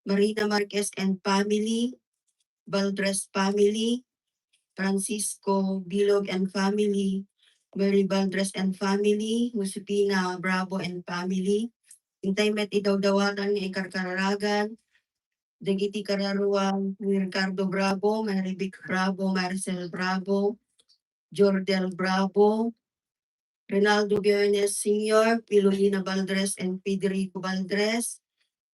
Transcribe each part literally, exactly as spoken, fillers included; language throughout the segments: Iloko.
Marina Marquez and family, Valdres family, Francisco Bilog and family, Mary Valdres and family, Josefina Bravo and family. Intay met idawdawatan nga ikarkararagan dagiti kararua ni Ricardo Bravo, Marivic Bravo, Maricel Bravo, Jordel Bravo, Rinaldo Biones Senior, Filomena Valdres and Federico Valdres,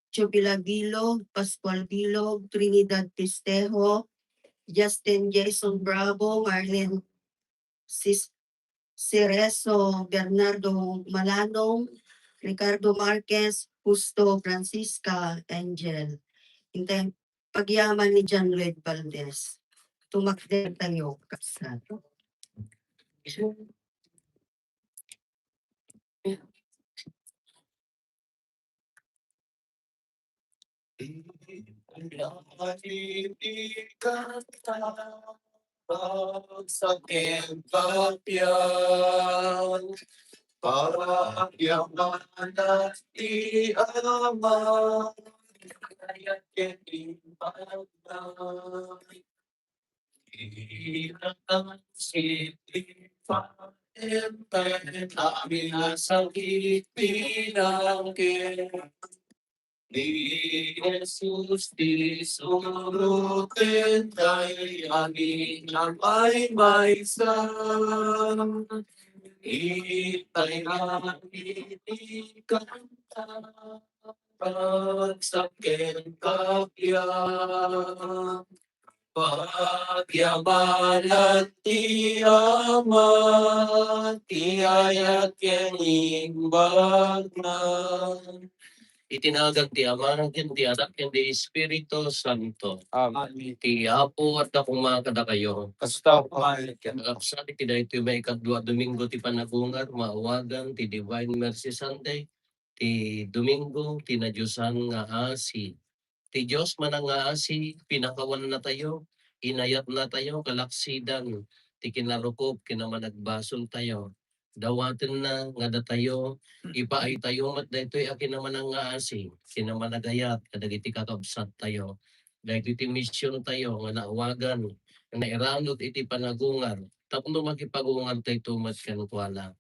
Jovila Bilog, Pascual Bilog, Trinidad Festejo, Justin Jason Bravo, Marlene Cis-, Cerezo, Bernardo Malanong, Ricardo Marquez, Justo, Francisca, Angel. Intay pagyaman ni John Lloyd Valdez. Tumakder tayo, kapsat. Sa kembapian, para yaman ti Ama, kaya kembapian. Inang Siti Fatima, amin a sakit pinangkit ni Jesus ti suroten tay amin a maymaysa. Itay amin ikanta, pagsakken kapya. Pagyamanan ti Ama, ti ayat ken imbagna. Iti nagan ti Ama, ken ti Anak, ken ti Espiritu Santo. Amen. Ti Apo adda koma kadakayo. Kasta koma ket. Kakabsat, iti daytoy maikadua a Domingo ti Panagungar, maawagan ti Divine Mercy Sunday, ti Domingo ti nadiosan nga asi. Ti Dios manangngaasi, pinakawannatayo, inayatnatayo, kalaksidan ti kinarukop ken a managbasoltayo. Dawatenna nga datayo, ipaaytayo met daytoy a kinamanangngaasi, kinamanagayat kadagiti kakabsattayo. Daytoy ti misiontayo nga naawagan, nga nairanut iti panagungar, tapno makipagungartayto met kenkuana.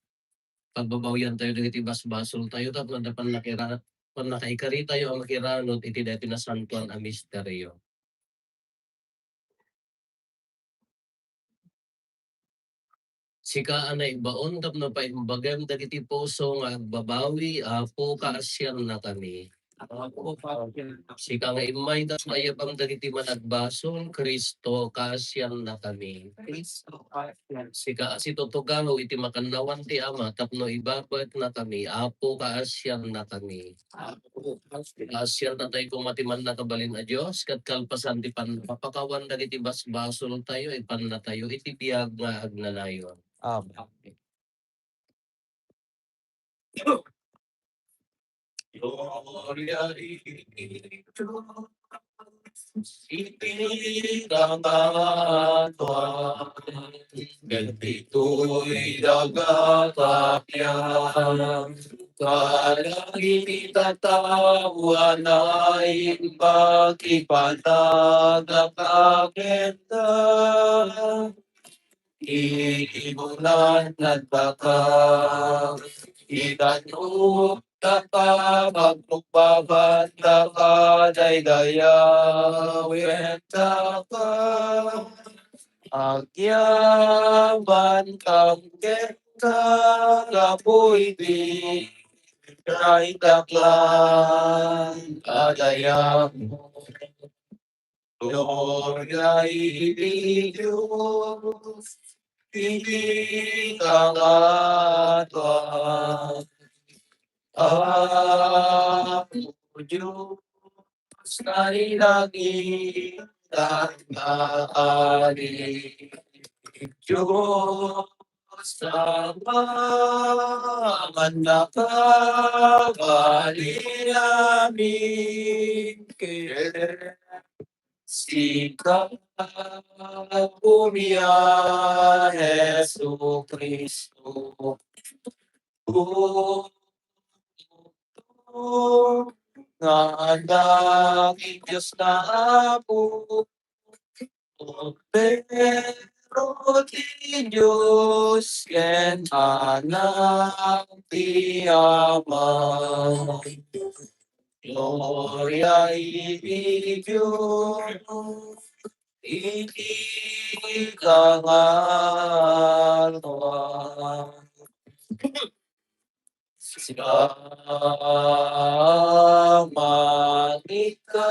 Pagbabawiantayo dagiti basbasoltayo tapno adda pannakira-, pannakaikaritayo a makiranut iti daytoy nasantoan a misterio. Sika a naibaon tapno paimbagem dagiti puso nga agbabawi, Apo, kaasiannakami. Sika nga immay tapno ayabam dagiti managbasol, Cristo, kaasiannakami. Sika a situtugaw iti makannawan ti Ama tapno ibabawetnakami, Apo, kaasiannakami. Kaasiannatayo koma ti mannakabalin a Dios, ket kalpasan ti pannakapakawan dagiti basbasoltayo, ipannatayo iti biag nga agnanayon. Amen. Gloria iti Dios iti kangatoan, ken ditoy daga tapian. Kadagiti tattao a naimbag ti panagkakenta. Iti bulan nagtaka, itanok taka, pagpukbaban taka, daydayawen taka. Agyaman kam kenka, Apo, iti dayta a daydayaw. Gloria iti Dios iti kangatoan. Apo Dios, nailangit a kaari. Dios, Ama, mannakabalin amin ken sika, Apomi a Jesu-Cristo. nga anak ti Dios nga Apo. Kordero ti Dios, ken Anak ti Ama. Gloria iti Dios iti kangatoan. Sika manikka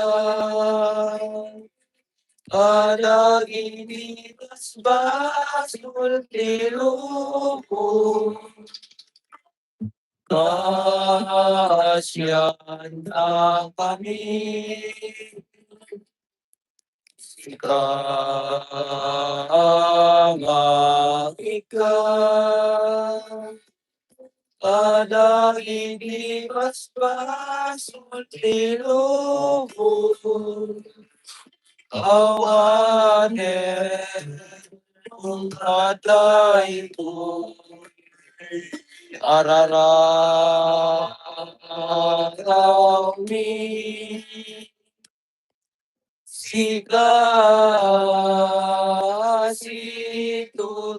kadagiti basbasol ti lubong. Kaasianna kami. Sika nga ika kadagiti basbasol ti lubong. Awanen kadaytoy ararawmi. Sika situtugaw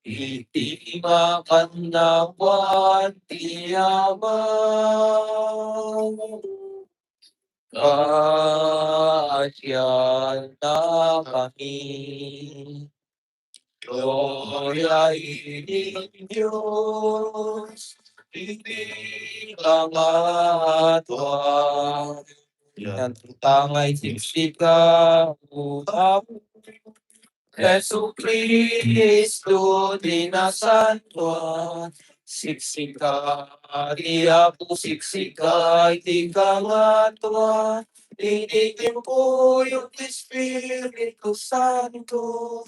iti makannawan ti Ama. Kaasianna kami. Gloria iti Dios iti kangatoan. Yan, tangay siksika, O Apo. Jesu-Cristo ti nasantoan, siksika ti Apo, siksika iti kangatoan, iti timpuyog ti Espiritu Santo,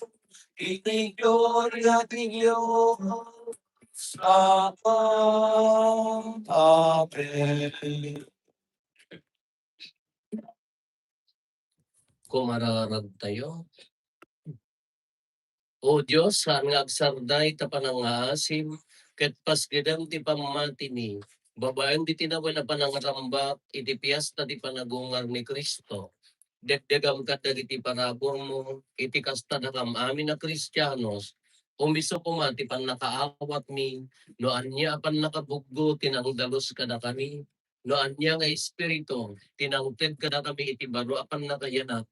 iti gloria ti Dios Ama. Amen. Kumararag tayo. O Dios, saan nga agsardeng ta panangngaasim ket pasgedem ti pammatimi, babaen diti nawen a panangrambak iti piesta ti panagungar ni Cristo. Dagdagam kadagiti paraburmo, iti kasta dakam amin a Kristianos, umiso koma ti pannakaawatmi, no ania a pannakabuggo ti nangdalus kadakami, no ania nga espiritu ti nangted kadakami iti baro a pannakayanak,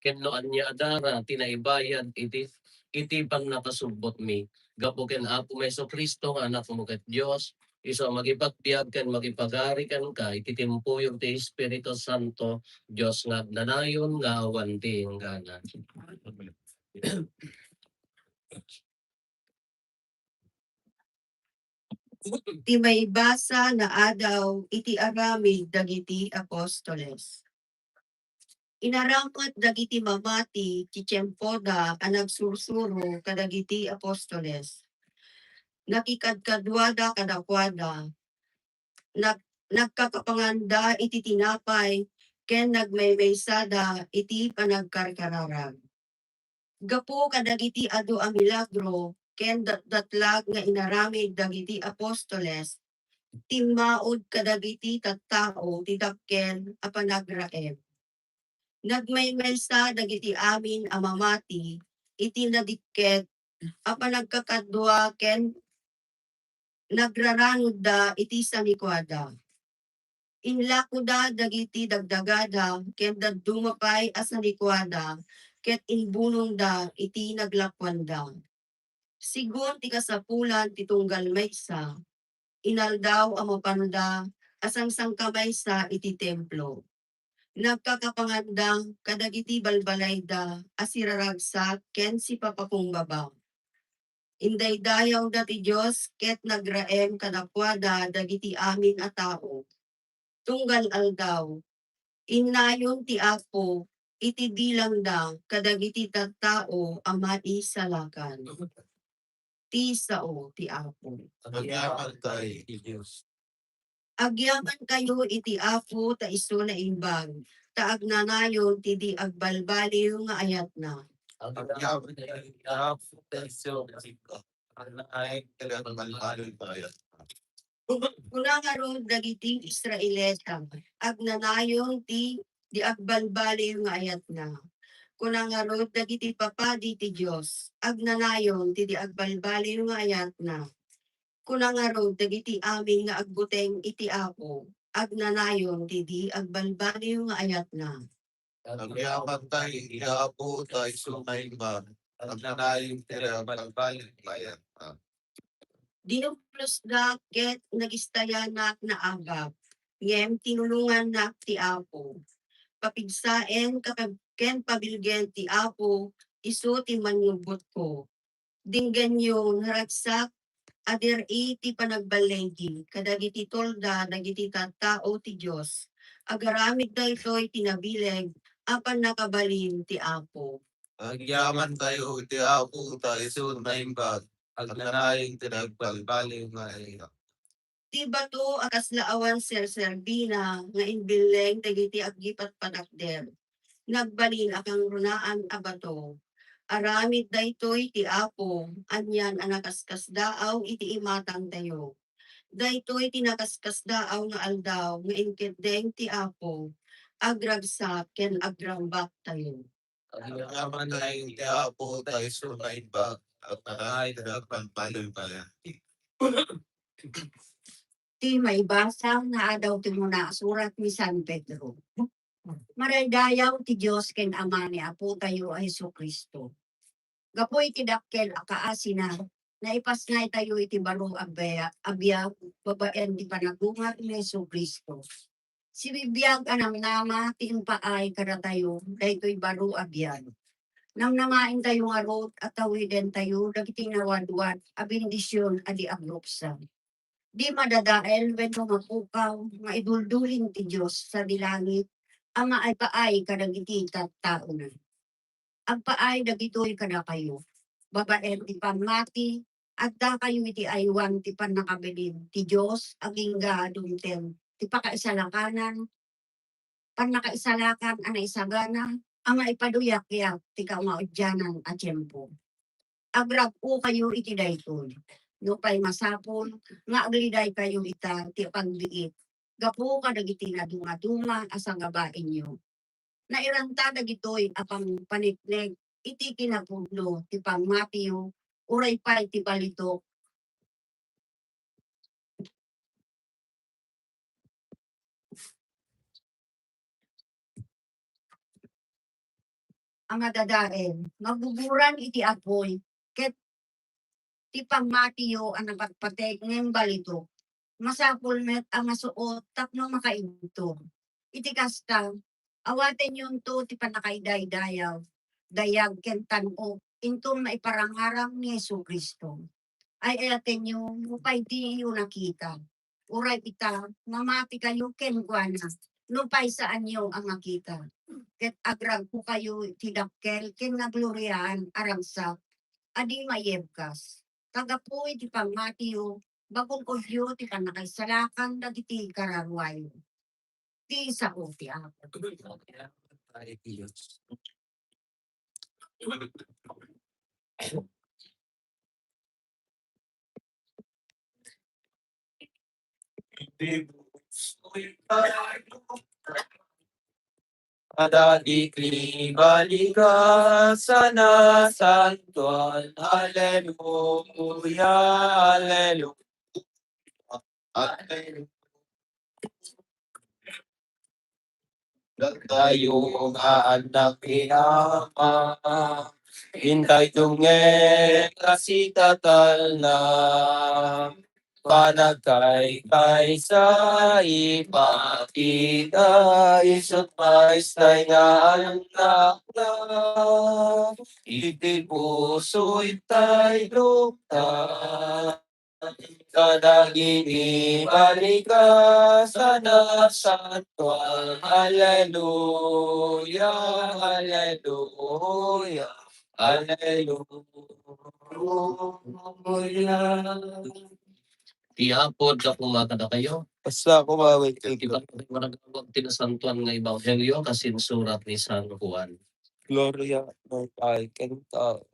ken no ania a dara ti naibayad iti, iti pannakasubbotmi. Gapu ken Apomi Jesu-Cristo nga Anakmo ket Dios, isu a mangipagbiag ken mangipagari kenka iti timpuyog ti Espiritu Santo, Dios nga agnanayon nga awan ti inggana. Ti maibasa nga adaw iti aramid dagiti apostoles. Inaramat dagiti mamati ti tiempoda a nagsursuro kadagiti apostoles. Nakikadkaduada kadakuada. Nag-, nagkakapanganda iti tinapay ken nagmaymaysada iti panagkarkararag. Gapu kadagiti adu a milagro ken datdatlag nga inaramid dagiti apostoles, timmaud kadagiti tattao ti dakkel a panagraem. Nagmaymaysa dagiti amin a mamati iti nadikket a panagkakadua ken nagraranudda iti sanikuada. Inlakoda dagiti dagdagada ken dadduma pay a sanikuada ket imbunongda iti naglakuanda. Sigun ti kasapulan ti tunggal maysa, inaldaw a mapanda a sangsangkamaysa iti templo. Nagkakapanganda kadagiti balbalayda a siraragsak ken sipapakumbaba. Indaydayawda ti Dios ket nagraem kadakuada dagiti amin a tao. Tunggal aldaw, innayon ti Apo iti bilangda kadagiti tattao a maisalakan. Ti sao ti Apo. Agyaman tayo iti Dios. Agyaman kayo iti Apo ta isu naimbag, ta agnanayon ti di agbalbaliw nga ayatna. Agyaman tayo iti Apo ta isu naimbag, ta agnanayon ti di agbalbaliw nga ayatna. Kuna ngarud dagiti Israelita, "Agnanayon ti di agbalbaliw nga ayatna." Kuna ngarud dagiti papadi ti Dios, "Agnanayon ti di agbalbaliw nga ayatna." Kuna ngarud dagiti amin nga agbuteng iti Apo, "Agnanayon ti di agbalbaliw nga ayatna." Agyamankay iti Apo ta isu naimbag, agnanayon ti di agbalbaliw nga ayatna. Dinupnosda ket nagistayanak naabak, ngem tinulongannak ti Apo. Papigsaen ka-, ken pabilgen ti Apo, isu ti mannubbotko. Denggenyo, naragsak, adiri ti panagballigi kadagiti tolda dagiti tattao ti Dios. Agaramid daytoy ti nabileg a pannakabalin ti Apo. Agyamantayo iti Apo ta isu naimbag, agnanayon ti nagbalbaliw nga ayat. Ti bato a kasla awan serserbina nga imbelleng dagiti agipatpatakder. Nagbalin a kangrunaan a bato. Aramid daytoy ti Apo, anian a nakaskasdaaw iti imatangtayo. Daytoy ti nakaskasdaaw nga aldaw nga inkeddeng ti Apo, agragsak ken agrambaktayo. Agyaman nga iti Apo ta isu naimbag, agnanayon ti nagbalbaliw nga ayat. Ti maibasa nga Adaw ti Umuna a Surat ni San Pedro. Maraydayaw ti Dios ken Ama ni Apotayo a Jesu-Cristo. Gapu iti dakkel a kaasina, naipasngaytayo iti baro a bia-, a biag babaen ti panagungar ni Jesu-Cristo. Sibibiag a namnama ti impaay kadatayo daytoy baro a biag. Namnamaentayo ngarud a tawidentayo dagiti nawadwad a bendision a di agruksa. Di madadael wenno mapukaw nga iduldulin ti Dios sadi langit a maipaay kadagiti tattaona. Agpaay dagitoy kadakayo. Babaen ti pammati, addakayo iti aywan ti pannakabilin ti Dios agingga dumteng ti pakaisalakanan, pannakaisalakan a naisagana a maipaduyakyak ti kamaudianan a tiempo. Agrag-okayo iti daytoy. Nupay masapul nga agridaykayo ita ti pagbiit gapu kadagiti nadumaduma a sangabainyo. Nairanta dagitoy a pangpaneknek iti kinapudno ti pammatiyo, uray pay ti balitok a madadael, maguguran iti apuy, ket ti pammatiyo a napatpateg ngem balitok, masapul met a masuot tapno makaibtur. Iti kasta, awatenyonto ti pannakaidaydayaw, dayag ken tan-ok, inton maiparangarang ni Jesu-Cristo. Ay-ayatenyo, nupay diyo nakita. Uray ita, mamatikayo kenkuana, nupay saanyo a makita. Ket agragkokayo iti dakkel ken nagloriaan a ragsak a di maiyebkas. Ta gapu iti pammatiyo, bagun-odyo ti pannakaisalakan dagiti kararuayo. Ti sao ti Apo. Kadagiti balikas a nasantuan. Haleluya, haleluya, haleluya. Dagtayo nga annak ni Ama, intay dumngeg a sitatalna. Panagkaykaysa ipakita, isu't maestay nga annakna. Iti puso intay lumta. Kadagiti balikas a nasantuan. Haleluya, haleluya, haleluya. Ti Apo adda koma kadakayo. Basta ako mawit Iti ito. Pagmanaganwag ti nasantuan nga ebanghelio kas insurat ni San Juan. Gloria, Lord, I can talk.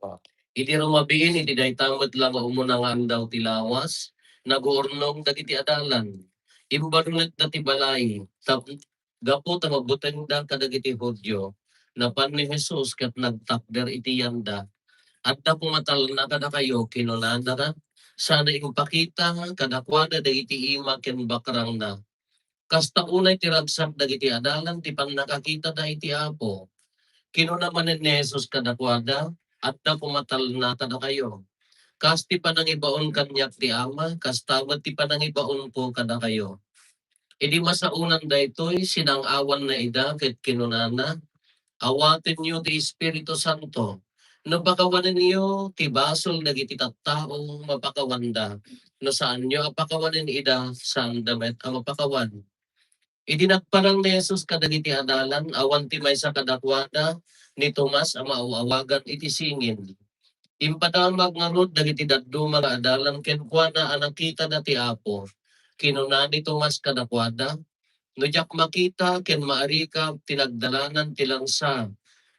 Iti rumabiin, iti dayta met la nga umuna nga aldaw ti lawas, naguurnong dagiti adalan. Imbalunetda ti balay, tap-, gapu ta mabutengda kadagiti Judio, napan ni Jesus ket nagtakder iti yanda. "Adda koma talna kadakayo," kinunana, sana impakita kadakuada dagiti ima ken bakrangna. Kasta unay ti ragsak dagiti adalan ti pannakakitada iti Apo. Kinuna manen ni Jesus kadakuada, "Adda koma talna kadakayo. Kas ti panangibaon kaniak ti Ama, kasta met ti panangibaonko kadakayo." Idi masaonan daytoy, sinang-awanna ida ket kinunana, "Awatenyo ti Espiritu Santo. No pakawanenyo ti basol dagiti tattao, mapakawanda. No saanyo a pakawanen ida, saanda met a mapakawan." Idi nagparang ni Jesus kadagiti adalan, awan ti maysa kadakuada ni Tomas a maaw-awagan iti singin. Impadamag ngarud dagiti dadduma nga adalan kenkuana a nakitada ti Apo. Kinuna ni Tomas kadakuada, "No diak makita ken maarikab ti nagdalanan ti langsa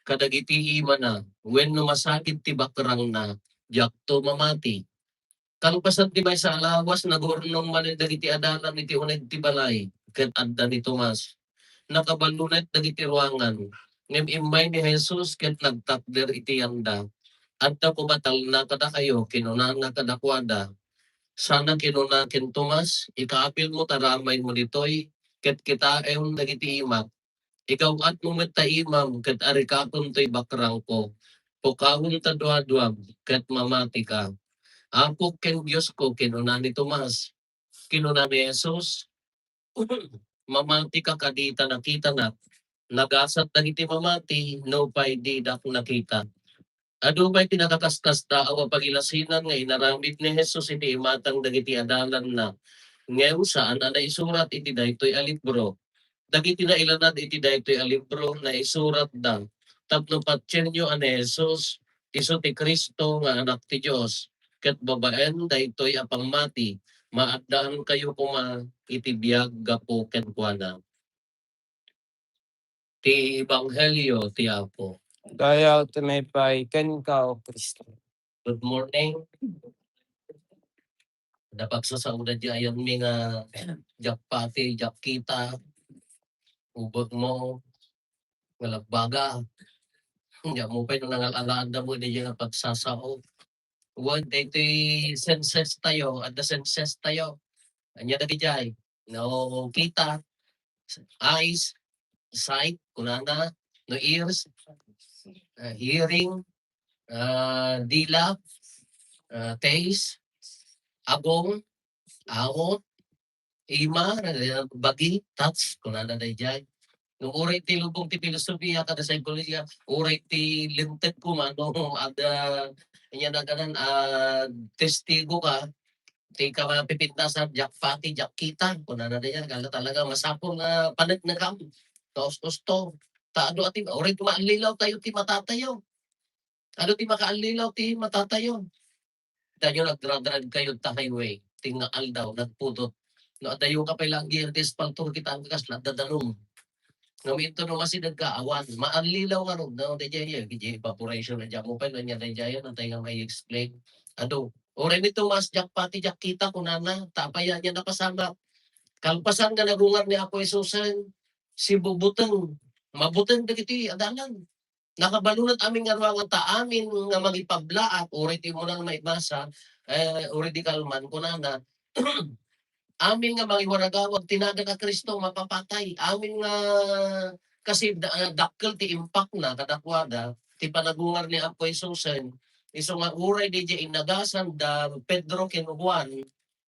kadagiti imana, wenno masagid ti bakrangna, diakto mamati." Kalpasan ti maysa a lawas, naguurnong manen dagiti adalan iti uneg ti balay, ket adda ni Tomas. Nakabalunet dagiti ruangan, ngem immay ni Jesus ket nagtakder iti yanda. "Adda koma talna kadakayo," kinunana kadakuada. Sana kinuna ken Tomas, "Ikaapilmo ta ramaymo ditoy, ket kitaem dagiti imak. Igaw-atmo met ta imam ket arikakem toy bakrangko. Pukawem ta duaduam ket mamatika." "Apo ken Diosko," kinuna ni Tomas. Kinuna ni Jesus, "Mamatika kadi ta nakitanak. Nagasat dagiti mamati nupay didak nakita." Adu pay ti nakakaskasdaaw a pagilasinan nga inaramid ni Jesus iti imatang dagiti adalanna, ngem saan a naisurat iti daytoy a libro. Dagiti nailanad iti daytoy a libro, naisuratda tapno patienyo a ni Jesus isu ti Cristo nga Anak ti Dios, ket babaen daytoy a pammati, maaddaankayo koma iti biag gapu kenkuana. Ti Ebanghelio ti Apo. Dayag ti maipay kenka, O Cristo. Good morning. Napagsasaoda di ayan mi nga diak pati, diak kita, ubek mo, nga lagbaga. Nya mo pay no nangal-alaanda mo di nga pagsasao. Wen, daytoy senses tayo, adda senses tayo. Anya dagijay? No kita, eyes, sight, kunana, no ears, ah, hearing, ah, dila, ah, taste, agong, awot, ima, ah, bagi, touch, kunana dayjay. No uray ti lubong ti filosofia kada psikolohiya, uray ti linteg ko mano, ada, anya na kanan, ah, testigo ka, ti kamapipintasan, diak pati, diak kita, kunana dayjay, kala talaga masapul nga paneknekam, kaus-usto. Ta adu a ti, uray ti maallilaw tayo ti mata tayo. Adu ti makaallilaw ti mata tayo. Daytoy nagradrag kayo ta highway, ti nga aldaw, nagpudot. No, adayo ka pay lang diyan ti espalto, kita ang kasla, dadanum. Ngem inton no masideg ka, awan, maallilaw ngarud, no, dayjay, dayjay evaporation, dayjay mo pay, no, anya dayjay, no, tayo nga may explain. Adu, uray ni Tomas, diak pati, diak kita, kunana, ta apay aya napasamak. Kalpasan nga nagungar ni Apo Jesusen, sibubuteng, mabuteng dagiti adalan. Nakabalunet amin nga ruangan ta amin nga mangipablaak, uray ti umuna nga maibasa, eh, uray di kalman, kunana, amin nga mangiwaragawag ti nagan a Cristo mapapatay. Amin nga kasi da-, ah, dakkel ti impakna kadakuada, ti panagungar ni Apo Jesusen, isu nga uray didiay inagasan da Pedro ken Juan,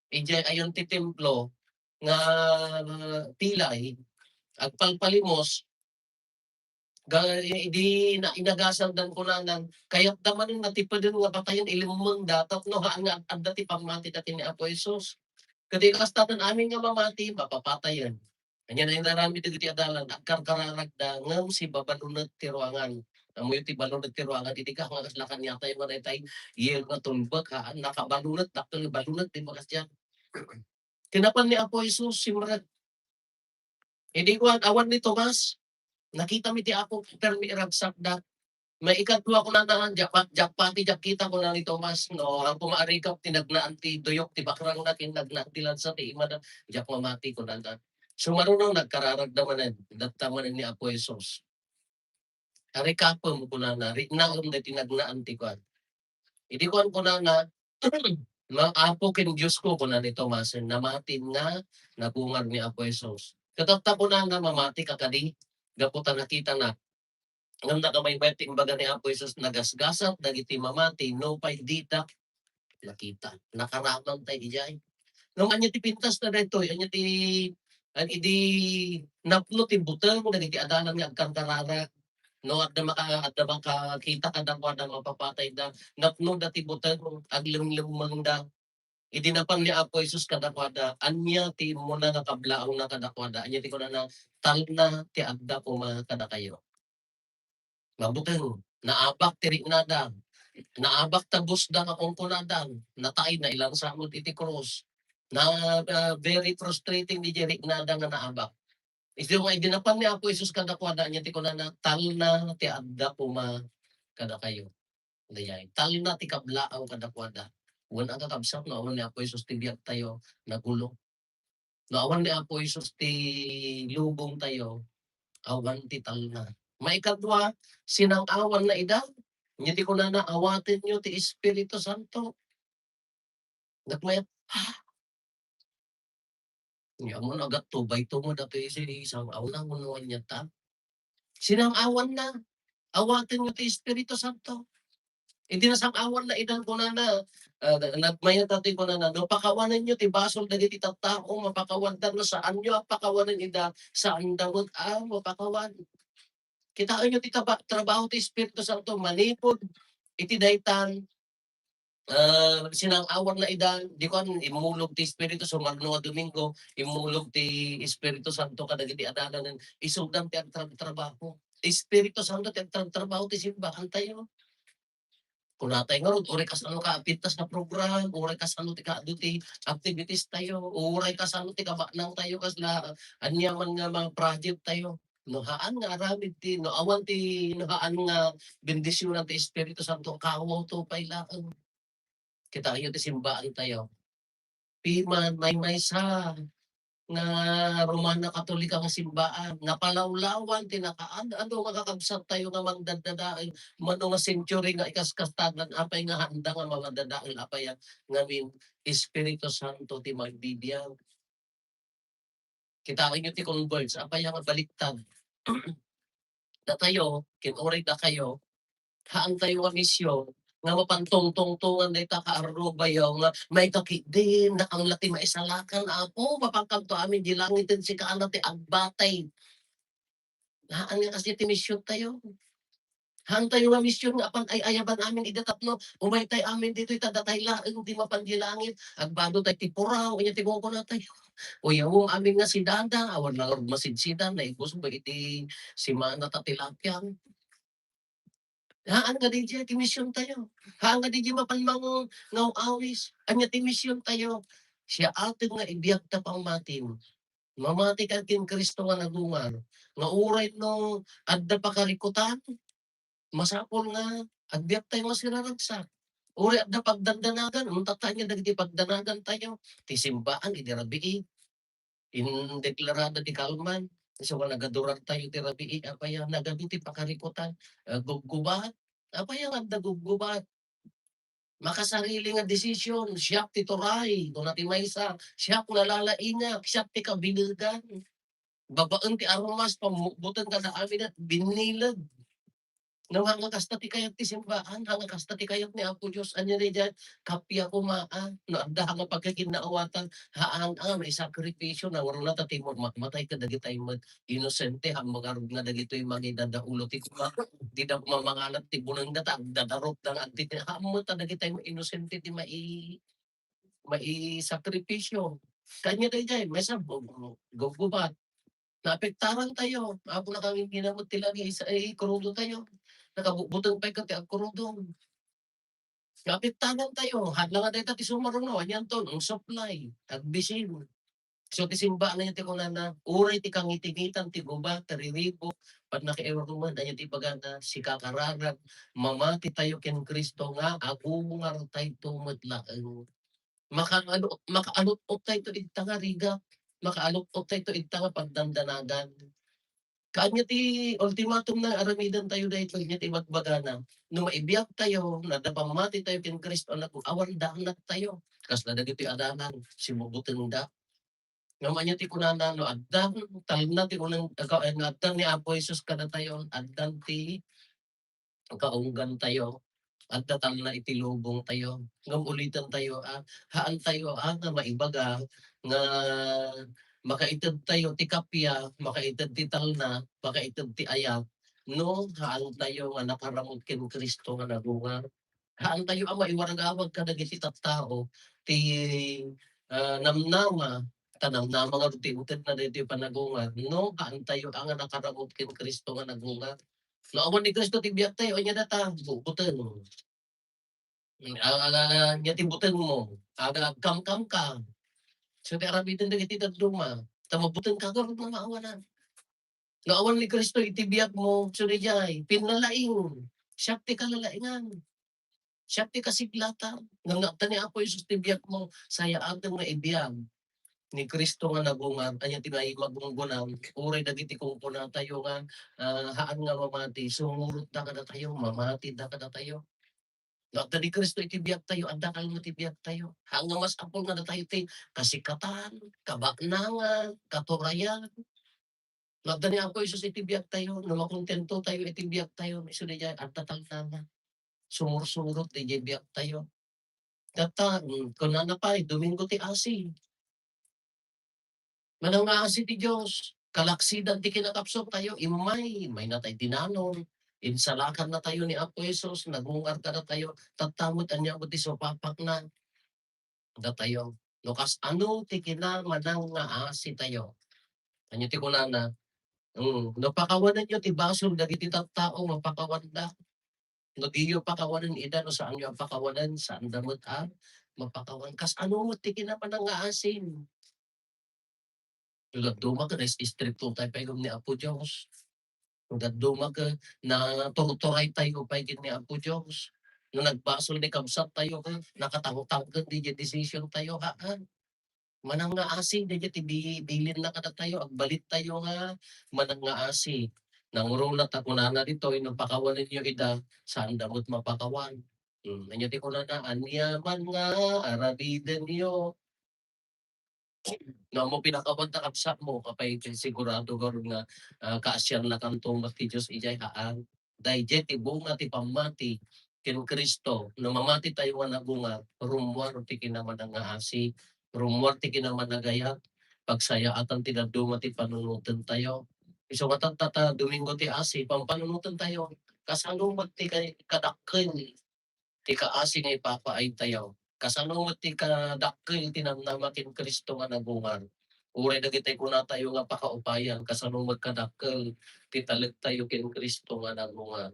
idiay ayon ti templo, nga pilay, agpalpalimos, ga-, idi na-, inagasan dan kunanan, kayatda manen nga ti pudno nga patayen, ilimmengda, tapno haan nga ad-, adda ti pammati dati ni Apo Jesus. Ket kasta, amin nga mamati, mapapatayen. Ania na inaramid dagiti adalan, agkarkararagda, ngem sibabalunet ti ruangan. Ammoyo ti balunet ti ruangan, idi ka nga kasla kaniatayo nga daytay, yen nga tulbek, haan, nakabalunet, dakkel balunet, di ba, kasdiay? Kinapan ni Apo Jesus, simrek. Idi kuan, awan ni Tomas, nakita mi ti Apo, permi iragsakda. Maikadua kunana, "Diak pa, diak pati, diak kita," kuna ni Tomas, no, "Ang kumaarikap ti nagnaan ti duyok ti bakrangna ken nagnaan ti lansa ti imana, diak mamati," kunana. Sumaruno, nagkararagda manen, datta manen ni Apo Jesus. "Arikapem," kunana, "riknaem dagiti nagnaan ti kuan." Idi kuan kunana, "Ma-, Apo ken Diosko," kuna ni Tomas, namatin nga nagungar ni Apo Jesus. Ket adda kunana, "Mamati ka kadi gapu ta nakitanak?" Ngem nakabaybayat ti imbaga ni Apo Jesus, "Nagasgasat dagiti mamati nupay dida nakita." Nakaraman tayo idiay. Ngem ania ti pintasna daytoy? Ania ti, an-, idi napno ti buteng dagiti adalan nga agkarkararag, no, adda maka-, adda makakita kadakuada, mapapatayda, napnoda ti buteng, aglemmlemmengda. Idi napan ni Apo Jesus kadakuada, ania ti immuna nga kablaawna kadakuada? Ania ti kunana? "Talna ti adda koma kadakayo." Mabuteng, naabak ti riknada. Naabak ta busda nga kunkunada. Natay, nailansa met iti krus. Na, ah, very frustrating diay riknada nga naabak. Isu nga idi napan ni Apo Jesus kadakuada, ania ti kunana? "Talna ti adda koma kadakayo." Dayay, talna ti kablaaw kadakuada. Wen a, kakabsat, no awan ni Apo Jesus ti biagtayo, nagulo. No awan ni Apo Jesus ti lubongtayo, awan ti talna. Maikadua, sinang-awanna ida. Ania ti kunana? "Awatenyo ti Espiritu Santo." Nagmayat, "Ah!" Nya, ammon, agatto, bayto nga datoy iti sang-awanna wenno ania ta? Sinang-awanna, "Awatenyo ti Espiritu Santo." Iti nasang-awanna idan kunana, ah, nagmayat datoy kunana, "No pakawanenyo ti basol dagiti tattao, mapakawandan, no saanyo a pakawanen ida, saanda met a mapakawan." Kitaenyo ti taba-, trabaho ti Espiritu Santo manipud iti daytan, ah, sinang-awanna ida, di kuan, immulog ti Espiritu, sumarno a Domingo, immulog ti Espiritu Santo kadagiti adalan, isudan ti agtrabtrabaho. Espiritu Santo ti agtrabtrabaho ti simbaantayo. Kunatay ngarud, uray kasano ka apintas nga program, uray kasano ti kaadu ti activities tayo, uray kasano ti kabanantayo, kasla aniaman nga mga project tayo. No haan nga aramid ti, no awan ti, no haan nga bendisionan ti Espiritu Santo, kawaw to pay laeng. Kitaenyo ti simbaantayo. Piman, maymaysa nga Romana Katolika nga simbaan, napalawlawan ti nakaad-ado nga kakabsattayo nga mangdaddadael, mano nga century nga ikaskastagan, apay nga haanda nga mangadadael, apay a ngamin, Espiritu Santo ti magbibiag. Kitaenyo ti converts, apay a nga baliktad. Datayo, ken uray dakayo, haantayo nga mision nga mapan tungtungtongan dayta kaarrubayo nga maikakitdin, dakam la ti maisalakan, Apo, mapankanto amin di langiten, sika la ti agbatay. Haan nga kasdi ti misiontayo. Haantayo nga mision nga apan ay-ayaban amin ida tapno umaytay amin ditoy ta datay laeng ti mapan di langit. Agbado tay ti puraw, ania ti kukunatayo? Uyawem amin nga sidada, awan la ngarud masidsidan, naibusbes iti simana ta tilapia. Haan nga didiay ti misiontayo. Haan nga didiay mapan mangngaw-awis. Ania ti misiontayo? Siya aten nga ibiagta pammatim. Mamati ka ken Cristo nga nagungar, nga uray no adda pakarikutan, masapul nga agbiagtayo nga siraragsak. Uray adda pagdandanagan, untat ania dagiti pagdanagantayo, ti simbaan idi rabii, indeklarada ti kalman, isu nga nagadurartayo ti rabii, apay a nagadu ti pakarikutan, ah, gubgubat, apay a nga adda gubgubat? Makasarili nga desisyon, "Siak ti turay," kuna ti maysa, "Siak nalalaingak, siak ti kabilegan." Babaen ti armas, pammukboten kada amin a binnileg. Ngem haan nga kasta ti kayat ti simbaan, haan nga kasta ti kayat ni Apo Dios. Ania daydiay? Kappia koma a, no adda haan nga pagkakinnaawatan, haan a, maisakripisio, nangruna ta ti ma-, matay kadagitay met inosente, haan mangarud nga dagitoy mangidadaulo ti kuma-, dida koma mangalap ti bunengda ta agdadarupda nga agtiti-, haan met a dagitay nga inosente ti mai-, maisakripisio. Kanya daydiay, maysa gu-, gu-, gubgubat. Naapektarantayo. Apo, nakangingina met ti lagi, isa, eh, krudotayo. Nakabutbuteng pay ket ti agkrudom. Naapektarantayo. Haan la nga dayta ti sumaruno, anianto, ang supply, agbisin. So, ti simbaan aya ti kunana, uray ti kangitingitan ti gubat, ti riribuk, pannakairuman, aya ti ibagana, sika kararag, mamati tayo ken Cristo nga agungar tayo met laeng. Makaalo-, makaalot-ot tayo ita nga rigat, makaalot-ot tayo ita nga pagdandanagan. Kaanya ti ultimatum na aramiden tayo daytoy, anya ti ibagbagana. No maibiag tayo, no adda pammati tayo ken Cristo, anak, awan danag tayo. Kasla dagiti adalan, sibubutengda. Ngem anya ti kunana, no addan talna ti unang, ka-, nga addan ni Apo Jesus kadatayo, addan ti kaunggan tayo, adda talna iti lubong tayo. Ngem uliten tayo, ah, haan tayo, ah, nga maibaga nga makaited tayo ti kappia, makaited ti talna, makaited ti ayat, no haan tayo nga nakaramut ken Cristo nga nagungar. Haan tayo a maiwaragawag kadagiti tattao ti, ah, namnama, ta namnama nga ti utedna daytoy panagungar, no haan tayo a nga nakaramut ken Cristo nga nagungar. No awan ni Cristo ti biag tayo, ania data? Buteng. Ah, ania ti butengmo? Aga agkamkam ka. So, ti aramiden dagiti dadduma. Ta mabuteng ka, garud nga maawanan. No awan ni Cristo iti biagmo, so, diay, pinnalaing. Siak ti kalalaingan. Siak ti kasiglatan. Ngem no adda ni Apo Jesus ti biagmo, sayaaten nga ibiag ni Cristo nga nagungar, ania ti magungguna, uray dagiti kunkunatayo nga, ah, haan nga mamati, sumurotda kadatayo, mamatida kadatayo. No adda ni Cristo iti biag tayo, adda kayat ti biag tayo. Haan nga masapul nga adda tayo ti kasikatan, kabaknangan, katurayan. No adda ni Apo Jesus iti biag tayo, no makontento tayo iti biag tayo, isu diay adda talnana. Sumursurot diay biag tayo. Tatta, mm, kunana pay, Domingo ti Asi. Manangngaasi ti Dios, kalaksidan ti kinakapsut tayo, immay, mayna tayo dinanon, insalakan na tayo ni Apo Jesus, nagungar kadatayo, tatta met ania met ti supapakna datayo. No kasano ti kinamanangngaasi tayo? Ania ti kunana? Mm, no pakawanenyo ti basol dagiti tattao, mapakawanda. No diyo pakawanen ida, no saanyo a pakawanen, saanda met a mapakawan. Kasano met ti kinamanangngaasi? No dadduma ket nais-istrikto tayo pay ken ni Apo Dios. No dadduma ket naturturay tayo pay ken ni Apo Dios. No nagbasol ni kabsat tayo ket nakatangtang ket diay decision tayo, haan. Manangngaasi, daydiay ti bi-, bilinna kadatayo, agbalit tayo nga manangngaasi. Nangruna ta kunana ditoy, no pakawanenyo ida, saanda met mapakawan. Hmm, ania ti kunana, ania man nga aramidenyo. No, ammo pinakawan ta kabsatmo, apay ti sigurado garud nga, ah, kaasiannakanto met ti Dios idiay haan. Daydiay ti bunga ti pammati ken Cristo. No mamati tayo nga nagungar, rummuar ti kinamanangngaasi, rummuar ti kinamanagayat, pagsayaatan ti dadduma ti panunoten tayo. Isu nga tatta ta Domingo ti Asi, pampanunoten tayo. Kasano met ti kay-, kadakkel ti kaasi nga ipapaay tayo? Kasano met ti kadakkel ti namnama ken Cristo nga nagungar? Uray dagiti kunatayo nga pakaupayan, kasano met kadakkel ti talek tayo ken Cristo nga nagungar?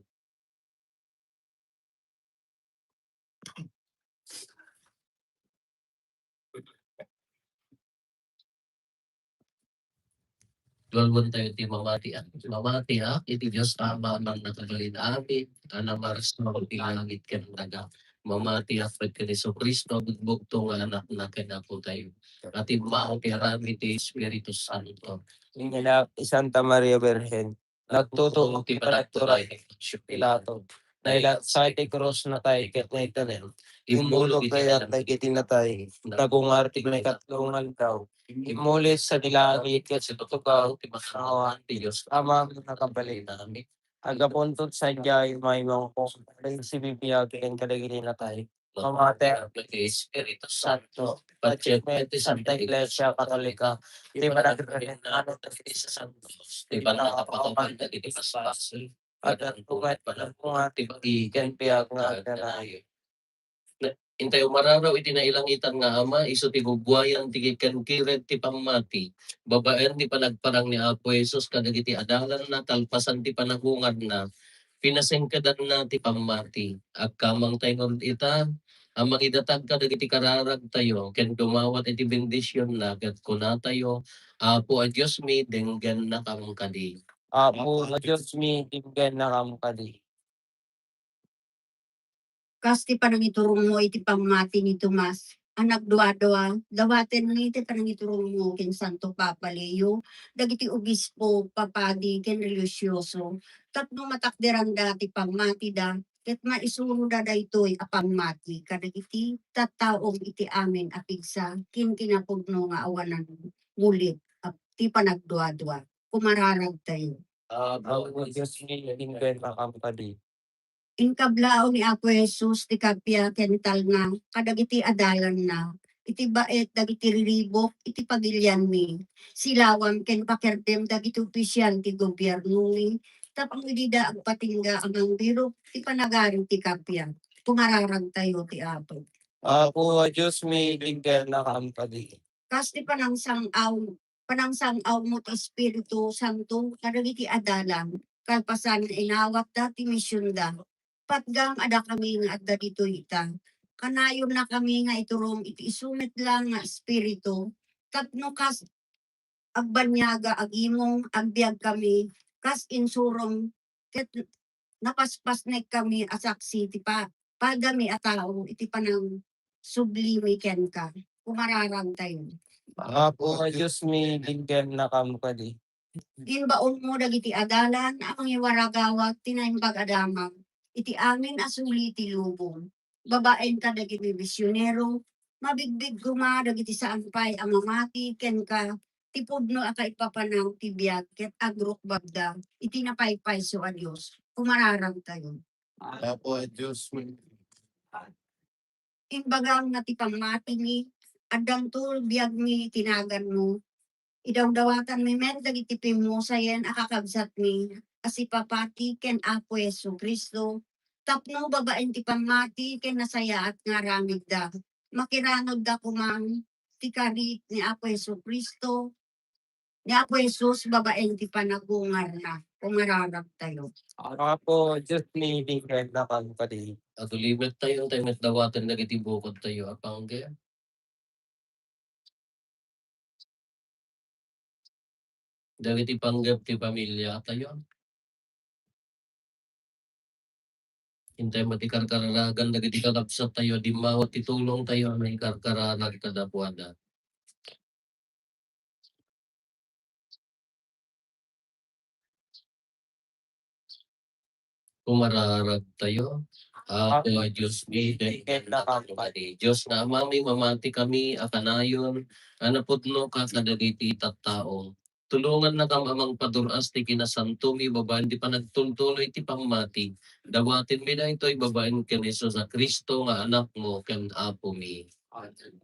Luluenyo ti mamati, ah. Mamati, ah, iti Dios Ama, Aman a nakabalin amin, a namarsa iti langit ken daga. Mamati, ah, ken Jesu-Cristo, bugbugto nga Anakna ken Apo tayo. Iti mao ti aramid ti Espiritu Santo. Inganak ni Santa Maria Birhen, nagtutuo ti panagturay ni Poncio Pilato. Nailatsa iti krus, natay ket naitedem. Immulog kayat dagiti natay. Nagungar ti maikatlo nga aldaw. Immuli sa langit ket situtugaw ti masangawan ti Dios Ama nga nakabalin amin. Aggapunto sadiay, imaymangko ken sibibiag ken kadagiti natay. Mamati, Espiritu Santo, patiem ti Santa Iglesia Katolika, ti panagrenrengnan dagiti sasantos, ti pannakapaawatan dagiti basbasol, addanto met panagkungan ti bagi ken biag nga agnanayon. Intayo mararaw iti nailangitan nga Ama, isu ti gugwayan ti kikirkirek ti pammati, babaen ti panagparang ni Apo Jesus kadagiti adalanna, kalpasan ti panagungarna, pinasengkedanna ti pammati. Agkamangtayo ngarud ita, a mangidatag kadagiti kararagtayo ken dumawat iti bendisionna, ket kunatayo, Apo a Diosmi, denggennakam kadi. Apo a Diosmi, denggennakam kadi. Kas ti panangiturongmo iti pammati ni Tomas a nagduadua, dawatenmi ti panangiturongmo ken Santo Papa Leo, dagiti obispo, papadi, ken relihiyoso, tapno matakderanda ti pammatida, ket maisuroda daytoy a pammati kadagiti tattaom iti amin a pigsa ken kinapudno nga awanan ngulit a ti panagduadua. Kumararagtayo. Apo a Diosmi, denggennakam kadi. Inkablaw ni Apo Jesus ti kappia ken talna kadagiti adalanna iti baet dagiti riribuk iti pagilianmi, silawam ken pakirdem dagiti opisial ti gobiernomi, tapno dida agpatingga a mangbirok ti panagari ti kappia. Kumararagtayo ti Apo. Apo a Diosmi, denggennakam kadi. Kas ti panangsang-aw panangsang-awmo ti Espiritu Santo kadagiti adalan, kalpasan nga inawatda ti misionda. Patgam a dakami nga adda ditoy ita, kanayonnakami nga iturong iti isu met la nga Espiritu, tapno kas agbanniaga agimong agbiagkami kas insurong, ket napaspasnekkami a saksi ti pa-, padami a tao iti panangsublimi kenka. Kumararagtayo. Apo a Diosmi, denggennakam kadi. Imbaonmo dagiti adalan a mangiwaragawag ti Naimbag a Damag iti amin a suli ti lubong. Babaen kadagiti misionero, mabigbig koma dagiti saan pay a mamati kenka ti pudno a kaipapanaw ti biag ket agrukbabda iti napaypayso a Dios. Kumararagtayo. Apo a Dios, imbagam nga ti pammatimi, addanto biagmi ti naganmo. Idawdawatanmi met dagiti pimmusayen a kakabsatmi a sipapati ken Apo Jesu-Cristo, tapno babaen ti pammati ken nasayaat nga aramidda, makiranudda koma ti karit ni Apo Jesu-Cristo, ni Apo Jesus babaen ti panagungarna. Kumararagtayo. Apo, Dios mi, denggennakam kadi. Aglimedtayo, intay met dawaten dagiti bukodtayo a panggep. Dagiti panggep ti pamiliatayo. Intay met ikarkararagan dagiti kakabsattayo, dimmawat ti tulongtayo a maikarkararag kadakuada. Kumararagtayo. Apo a Dios mi, denggennakam kadi. Dios nga Amami, mamati kami a kanayon a napudnoka kadagiti tattao. Tulongannakam a mangpadur-as ti kinasantomi babaen ti panagtultuloy ti pammati. Dawatenmi daytoy babaen ken Jesus a Cristo nga Anakmo ken Apomi. Amen.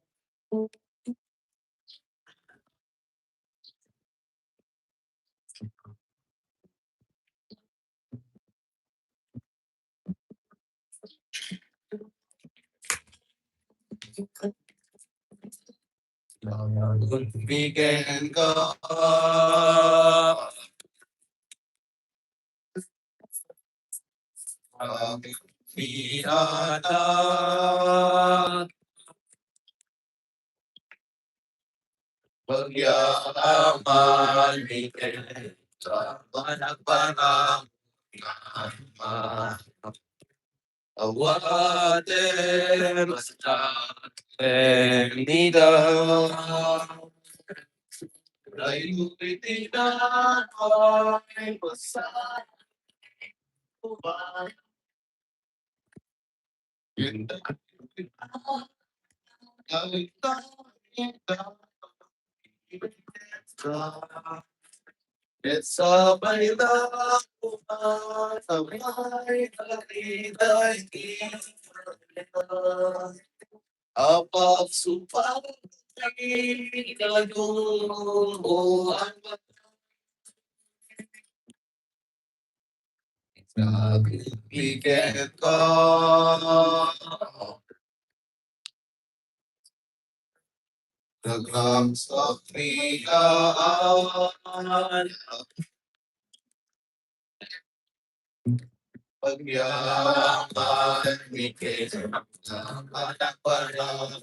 Weekend ka. Ang pinata. Pagyaman ni Ken, sa panagparang. Awate basta nida. Rayo iti nanay basta. Nagliket ka. Daghang sakrikaan. Pagyaman ni Kristo, anak para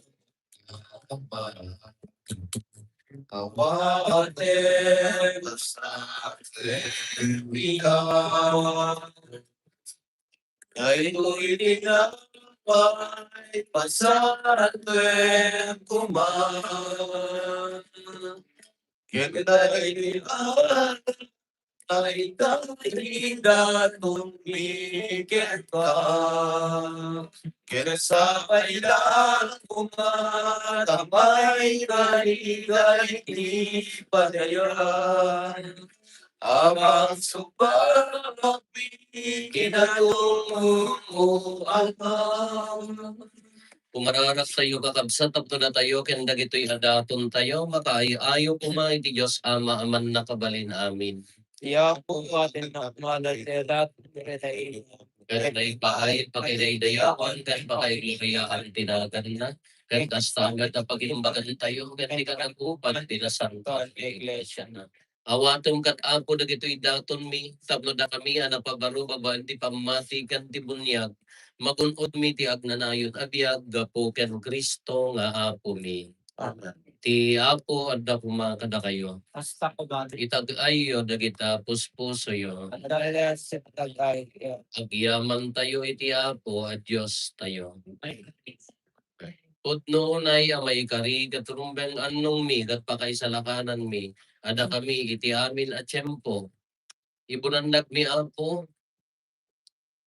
awate basta ikaw. Ay, iti nga may pasarate koma. Ket ay, ay, ay, daton mi kenka. Ket sapay la koma ta may rayray ti padayan. Apangsubak mi kinatumong mo, Ama. Pumararastayo, kakabsat, tapno datayo ken dagitoy a datontayo, makaay-ayo koma iti Dios Ama a mannakabalin amin. Iya po atin na malay sedat, Ket naipaay, pakidaydayawan, ken pakaiglesia ti naganna, ket kasta met a pagimbagantayo, ken ti kanagupan ti nasantoan nga iglesia na. Awatem ket, Apo, dagitoy datonmi, tapno dakami a napabaro babaen ti pammati ken ti buniag, magun-odmi ti agnanayon a biag gapu ken Cristo nga Apomi. Amen. Ti Apo adda koma kadakayo. Kasta koma. Itag-ayyo dagita puspusoyo. Adda ket itag-ay. Agyamantayo iti Apo a Diostayo. Pudno unay a maikari ket rumbeng annongmi ket pakaisalakananmi a dakami iti amin a tiempo. Ibunannakmi, Apo,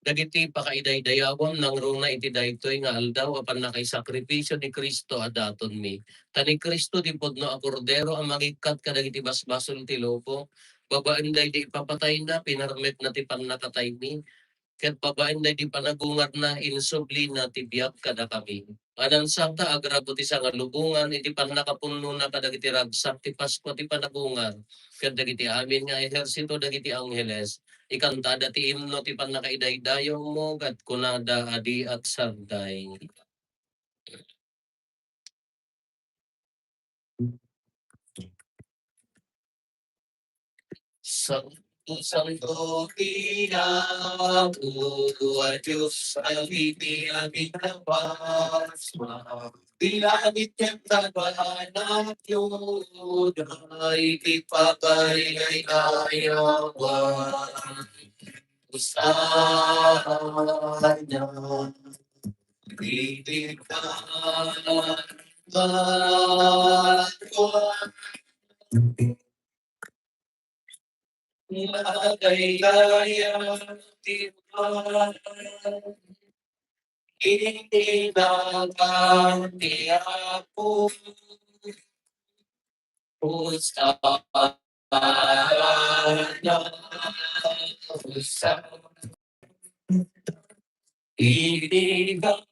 dagiti pakaidaydayawam nangruna iti daytoy nga aldaw a pannakaisakripisio ni Cristo a datonmi. Ta ni Cristo ti pudno a Kordero a mangikkat kadagiti basbasol ti lubong. Babaen daydi ipapatayna, pinarmekna ti pannakataymi. Ket babaen daydi panagungarna, insublina ti biag kadakami. Ngem sangta agrapo ti sangalubongan iti pannakapunnona kadagiti ragsak ti Paskua ti panagungar, ket dagiti amin nga ehersito dagiti angheles, ikantada ti imno ti pannakaidaydayawmo, ket kunada a di agsarday. Santo, santo ti Apo a Dios, dagiti amin a basbas. Ti langit ken daga, nagludlod iti pagayaynayawan. Hosanna. Iti pagayaynayawan. Madaydayaw ti Apo. Iti nagan ti Apo. Hosanna. Hosanna. Iti nagan.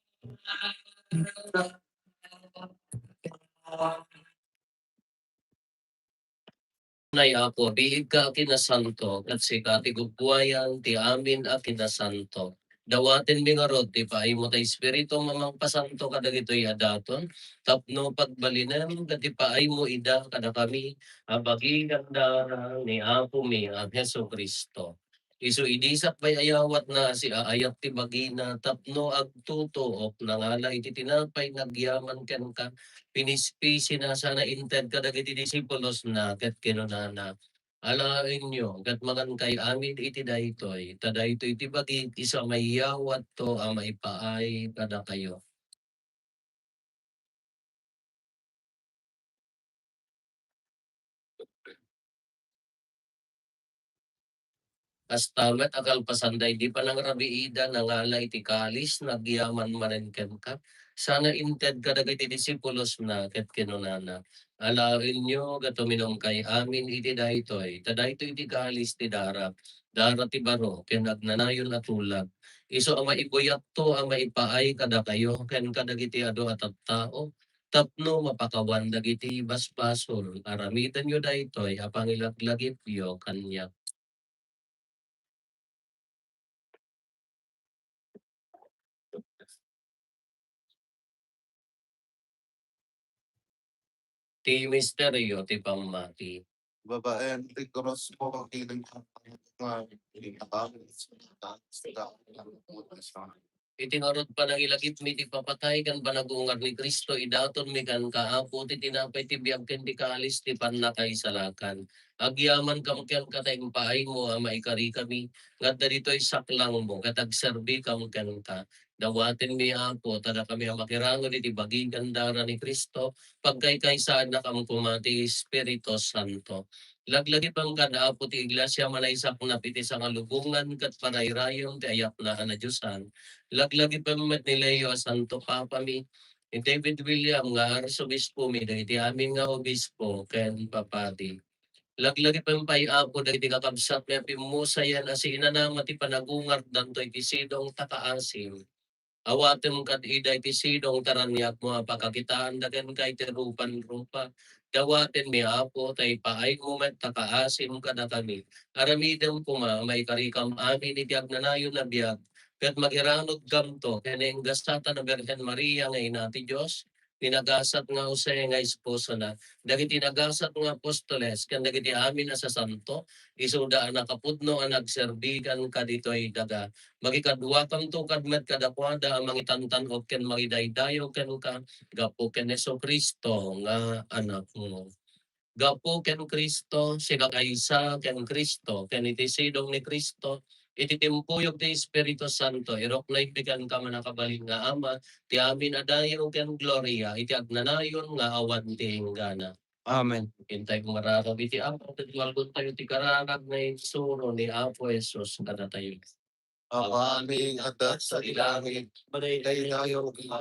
Nay Apo, biigka a kinasanto, ket sika ti gugguayan ti amin a kinasanto. Dawatenmi ngarud ti paaymo ti Espiritu a mangpasanto kadagitoy a daton, tapno pagbalinem ket ipaaymo ida kadakami a bagi ken dara ni Apomi a Jesu-Cristo. Isu idi sakbay a yawatna, siaayat ti bagina tapno agtutuok, nangala iti tinapay nga agyaman kenka, pinispisina sana inted kadagiti disipulosna, ket kinunana, "Alaenyo, ket mangankay amin iti daytoy, ta daytoy ti bagik, isu a mayawatto a maipaay kadakayo." Kasta met a kalpasan daydi panangrabiida, nangala iti kalis, nagyaman manen kenka, sana inted kadagiti disipulosna, ket kinunana, "Alaenyo ket uminumkay amin iti daytoy, ta daytoy ti kalis ti dara, dara ti baro ken agnanayon a tulag. Isu a maibuyatto a maipaay kadakayo ken kadagiti adu a tattao, tapno mapakawan dagiti basbasol. Aramidenyo daytoy a pangilaglagipyo kaniak." Ti misterio ti pammati. Babaen ti krus ko, iti ngarud panangilagipmi ti papatay ken panagungar ni Cristo, idatonmi kenka, Apo, ti tinapay ti biag ken ti kalis ti pannakaisalakan. Agyamankami kenka ta impaaymo a maikarikami nga adda ditoy saklangmo ket agserbikam kenka. Dawatenmi, Apo, ta dakami a makirangod iti bagi ken dara ni Cristo, pagkaykaysaannakam koma ti Espiritu Santo. Laglagipem kad, Apo, ti Iglesia a naisaknap iti sangalubongan ket panairayem ti ayatna a nadiosan. Laglagipem met ni Leo a Santo Papami, ni David William nga Arsobispomi, dagiti amin nga obispo ken papadi. Laglagipem pay, Apo, dagiti kakabsatmi a pimmusayen a siinanama ti panagungardanto iti sidong ta kaasim. Awatem kad ida iti sidong ta raniagmo a pakakitaanda kenka iti rupan-rupa. Dawatenmi, Apo, ta ipaaymo met ta kaasim kadakami. Aramidem koma a maikarikam amin iti agnanayon a biag, ket magiranudkamto ken ni Ingasatan a Birhen Maria nga Ina ti Dios, ni nagasat nga Jose nga esposona, dagiti nagasat nga apostoles, ken dagiti amin a sasanto, isuda a nakapudno a nagserbi kenka ditoy daga. Makikaduakanto kad met kadakuada a mangitantan-ok ken mangidaydayaw kenka gapu ken Jesu-Cristo nga Anakmo. Gapu ken Cristo, sikakaysa ken Cristo, ken iti sidong ni Cristo, iti timpuyog ti Espiritu Santo, iruknoymi kenka, mannakabalin nga Ama, ti amin a dayaw ken gloria iti agnanayon nga awan ti inggana. Amen. Intay kung mararag iti Apo, ket walgontayo ti kararag nga insuro ni Apo Jesus kadatayo. Amami nga adda sadi langit, madaydayaw ti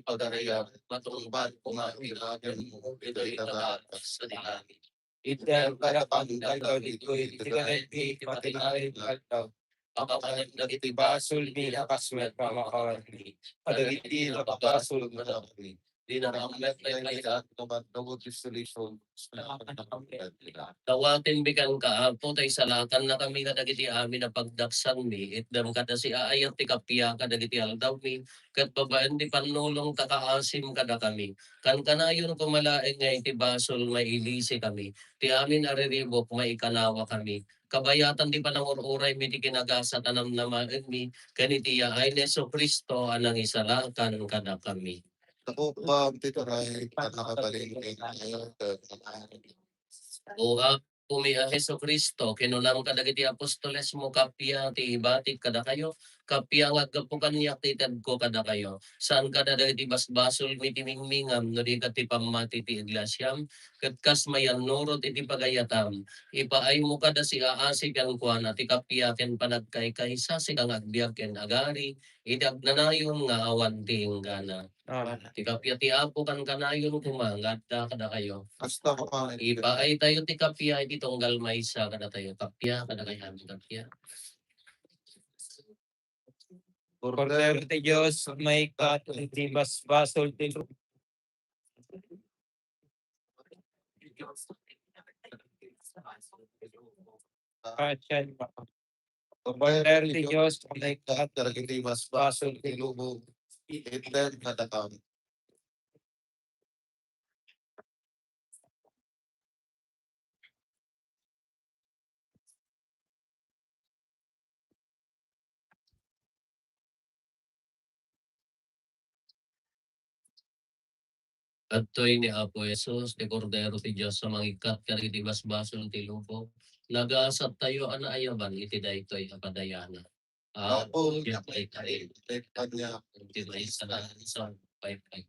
pagarian, matungpal koma ti lagipmo, ditoy daga sadi langit. Itdan kadakami aldaw ditoy ti kinainmi iti matinaed nga aldaw. Pakapanen dagiti basolmi a kas met pamakawanmi kadagiti nakabasol kadakami. Dina met laylayan no mano ti solution. Dawatenmi kenka, Apo, ta isalakannakami kadagiti amin a pagdaksanmi. Itdem kada siaayat ti kappia kadagiti aldawmi, ket babaen ti pannulong ta kaasim kadakami. Kankanayon koma laeng nga iti basol mailisikami, ti amin a riribuk maikanawakami. Kabayatan ti panangur-uraymi ti kinagasat a namnamaenmi, ken iti yaay ni Jesu-Cristo a nangisalakan kadakami. Naupam ti turay, pannakabalin ken kayo, ket O Apomi a Jesu-Cristo, kinunam kadagiti apostolesmo, kappia ti ibatik kadakayo, kappia nga aggapu kaniak ti itedko kadakayo. Saan kada dagiti basbasolmi ti mingmingam, no di ket ti pammati ti iglesiam, ket kas mayannurot iti pagayatam, ipaaymo kada siaasi kenkuana ti kappia ken panagkaykaysa, sika nga agbiag ken agari iti agnanayon nga awan ti inggana. Amen. Ti kappia ti Apo kankanayon koma nga adda kadakayo. Kasta koma. Ipaaytayo ti kappia iti tunggal maysa kadatayo. Kappia, kadakayo amin kappia. Kordero ti Dios, maikkat iti basbasol ti Kordero ti Dios, maikkat dagiti basbasol ti lubong, itdan kadakami. Adtoy ni Apo Jesus, ti Kordero ti Dios a mangikkat kadagiti basbasol ti lubong. Nagasattayo a naayaban iti daytoy a padayanan. Apo, Apo, diak maikari, ket kaniak ti maysa a paypay.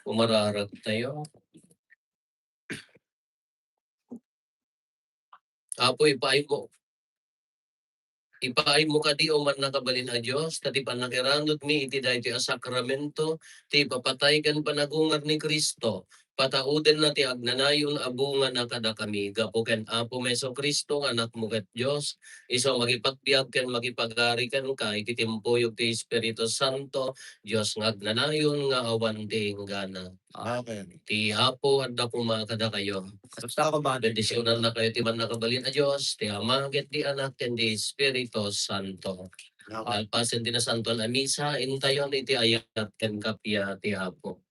Umararag tayo. Apo, ipaaymo, ipaaymo kadi, O mannakabalin a Dios, ta ti pannakiranudmi iti daytoy a sakramento, ti ipapatay ken panagungar ni Cristo, pataudenna ti agnanayon a bungana kadakami. Gapu ken Apomi Jesu-Cristo nga Anakmo ket Dios, isu a makipagbiag ken makipagari kenka iti timpuyog ti Espiritu Santo, Dios nga agnanayon nga awan ti inggana. Amen. Ti Apo adda koma kadakayo. Kasta koma. Bendisionannakayo ti mannakabalin a Dios, ti Ama, ket ti Anak, ken ti Espiritu Santo. Amen. Kalpasen ti Nasantoan a Misa, intayon iti ayat ken kappia ti Apo.